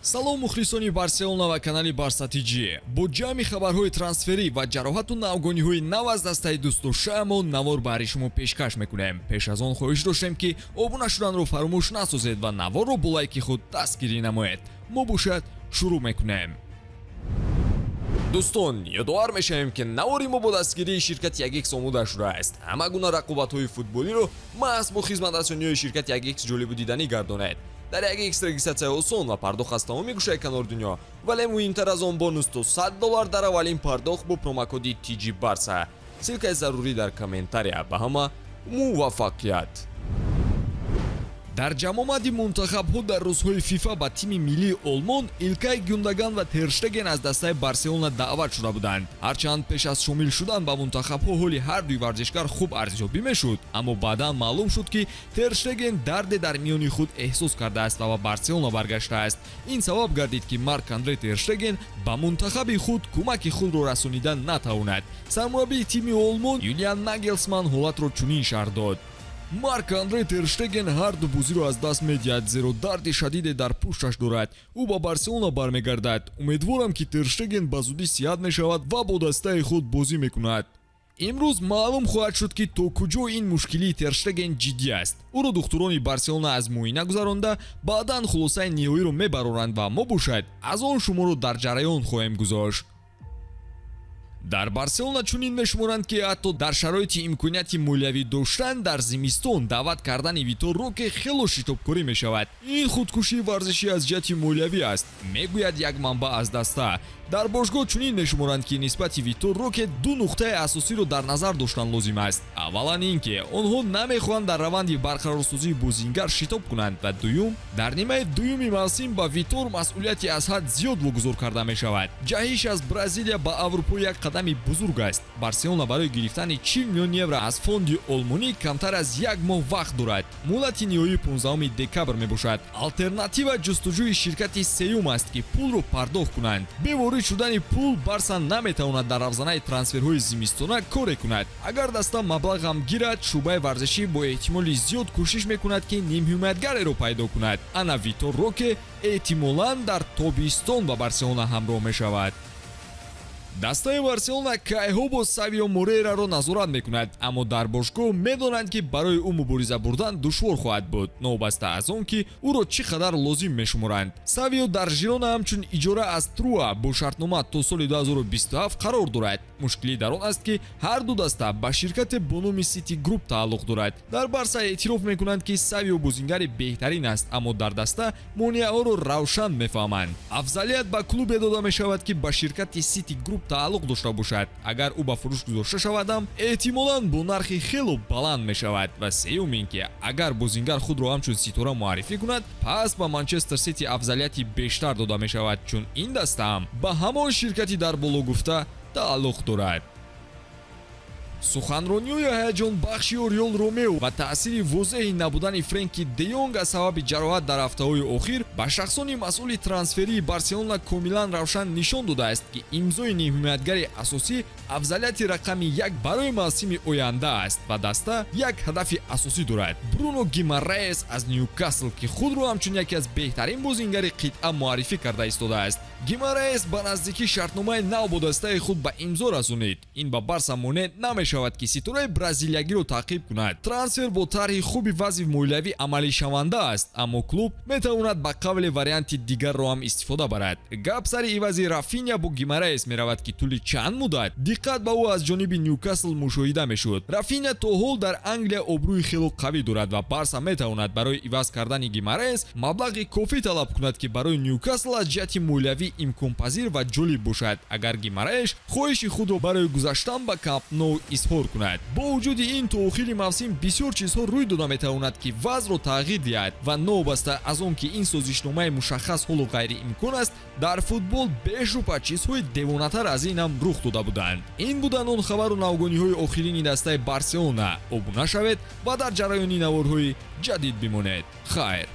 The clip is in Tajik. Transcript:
Салом, мухлисони Барселона ва канали Барса ТЖ. Бо ҷамъи хабарҳои трансферӣ ва ҷароҳату навгониҳои нав аз дастаи дӯстдоштаамон навор баҳри шумо пешкаш мекунем. Пеш аз он хоҳиш доштем, ки обуна шуданро фаромӯш насозед ва наворро бо лайки худ дастгирӣ намоед. Мо бошад, шурӯъ мекунем. Дӯстон, ёдовар мешавем, ки навори мо бо дастгирии ширкати 1X омода шудааст. Ҳама гуна рақобатҳои футболиро маҳз бо хизматрасониҳои ширкати 1X ҷолибу диданӣ гардонед. Дар 1X регистрация осон ва пардохт аз тамоми гӯшаи канори дунё, вале муҳимтар аз он, бонус то 100 доллар дар аввалин пардохт бо промокоди TG Барса. Ссылка и зарурӣ дар комментария. Ба ҳама муваффақият! Дар ҷамъомади мунтахабҳо дар рӯзҳои ФИФА ба тими миллии Олмон Илкай Гюндаган ва Терштеген аз дастаи Барселона даъват шуда буданд. Ҳарчанд пеш аз шомил шудан ба мунтахабҳо ҳоли ҳардуи варзишгар хуб арзёбӣ мешуд, аммо баъдан маълум шуд, ки Терштеген дарде дар миёни худ эҳсос кардааст ва ба Барселона баргаштааст. Ин сабаб гардид, ки Марк Андре Терштеген ба мунтахаби худ кӯмаки худро расонида натавонад. Сармураббии тими Олмон Юлиан Нагелсман ҳолатро чунин шарҳ дод: «Марк Андре Терштеген ҳар ду бозиро аз даст медиҳад, зеро дарди шадиде дар пушташ дорад. Ӯ ба Барселона бармегардад. Умедворам, ки Терштеген ба зудӣ сиҳат мешавад ва бо дастаи худ бозӣ мекунад. Имрӯз маълум хоҳад шуд, ки то куҷо ин мушкилии Терштеген ҷиддӣ аст. Ӯро духтурони Барселона аз муоина гузаронда, баъдан хулосаи ниҳоиро мебароранд ва мо бошад, аз он шуморо дар ҷараён хоҳем гузошт». Дар Барселона чунин мешуморанд, ки ҳатто дар шароити имконияти молиявӣ доштан дар зимистон даъват кардани Витор Роке хело шитобкорӣ мешавад. «Ин худкушии варзишӣ аз ҷиҳати молиявӣ аст», мегӯяд як манбаъ аз даста. Дар бошгоҳ чунин мешуморанд, ки нисбати Витор Роке ду нуқтаи асосиро дар назар доштан лозим аст. Аввалан, ин ки онҳо намехоҳанд дар раванди барқарорсозии бозингар шитоб кунанд ва дуюм, дар нимаи дуюми мавсим ба Витор масъулияти аз ҳад зиёд вогузор карда мешавад. Ҷаҳиш аз Бразилия ба Аврупо як қадами бузург аст. Барселона барои гирифтани 40 миллион евро аз фонди олмонӣ камтар аз як моҳ вақт дорад. Муҳлати ниҳоӣ 15 декабр мебошад. Алтернатива ҷустуҷӯи ширкати сеюм аст, ки пулро пардохт кунанд. Бе ворид шудани пул Барса наметавонад дар равзанаи трансферҳои зимистона коре кунад. Агар даста маблағ ҳам гирад, шӯъбаи варзишӣ бо эҳтимоли зиёд кӯшиш мекунад, ки нимҳимоятгареро пайдо кунад. Ана Витор Роке эҳтимолан дар тобистон ба Барселона ҳамроҳ мешавад. Дастаи Барселона кайҳо бо Савио Морейраро назорат мекунад, аммо дар бошгоҳ медонанд, ки барои ӯ мубориза бурдан душвор хоҳад буд, новобаста аз он ки ӯро чӣ қадар лозим мешуморанд. Савио дар Жирона ҳамчун иҷора аз Труа бо шартнома то соли 2027 қарор дорад. Мушкилӣ дар он аст, ки ҳар ду даста ба ширкате бо номи Сити Груп тааллуқ дорад. Дар Барса эътироф мекунанд, ки Савио бозингари беҳтарин аст, аммо дар даста монеаҳоро равшан мефаҳманд. Афзалият ба клубе дода мешавад, ки ба ширкати Сити Груп тааллуқ дошта бошад. Агар ӯ ба фурӯш гузошта шавадам, эҳтимолан бо нархи хело баланд мешавад. Ва сеюм ин ки агар бозингар худро ҳамчун ситора муаррифӣ кунад, пас ба Манчестер Сити афзалияти бештар дода мешавад, чун ин даста ҳам ба ҳамон ширкати дар боло гуфта тааллуқ дорад. Суханрониҳои ҳаяҷонбахши Ориол Ромео ва таъсири возеҳи набудани Френки Деёнг аз сабаби ҷароҳат дар ҳафтаҳои охир ба шахсони масъули трансферии Барселона комилан равшан нишон додааст, ки имзои нимҳимоятгари асосӣ афзалияти рақами як барои мавсими оянда аст ва даста як ҳадафи асосӣ дорад: Бруно Гимараес аз Нюкасл, ки худро ҳамчун яке аз беҳтарин бозингари қитъа муаррифӣ карда истодааст. Гимараес ба наздикӣ шартномаи нав бо дастаи худ ба имзо расонид. Ин ба Барса монеъ намешавад, ки ситораи бразилиягиро таъқиб кунад. Трансфер бо тарҳи хуби вазъи молиявӣ амалишаванда аст, аммо клуб метавонад ба қавле варианти дигарро ҳам истифода барад. Гап сари ивази Рафиня бо Гимараес меравад, ки тӯли чанд муддат диққат ба ӯ аз ҷониби Нюкасл мушоҳида мешуд. Рафиня то ҳол дар Англия обрӯи хело қавӣ дорад ва Барса метавонад барои иваз кардани Гимараес маблағи кофӣ талаб кунад, ки барои Нюкасл аз ҷиҳати молиявӣ имконпазир ва ҷолиб бошад, агар Гимараеш хоҳиши худро барои гузаштан ба Камп Ноу изҳор кунад. Бо вуҷуди ин, то охири мавсим бисёр чизҳо рӯй дода метавонад, ки вазъро тағйир диҳад ва новобаста аз он ки ин созишномаи мушаххас ҳоло ғайриимкон аст, дар футбол бешубҳа чизҳои девонатар аз ин ҳам рух дода буданд. Ин буданд он хабару навгониҳои охирини дастаи Барселона. Обуна шавед ва дар ҷараёни наворҳои ҷадид бимонед. Хайр.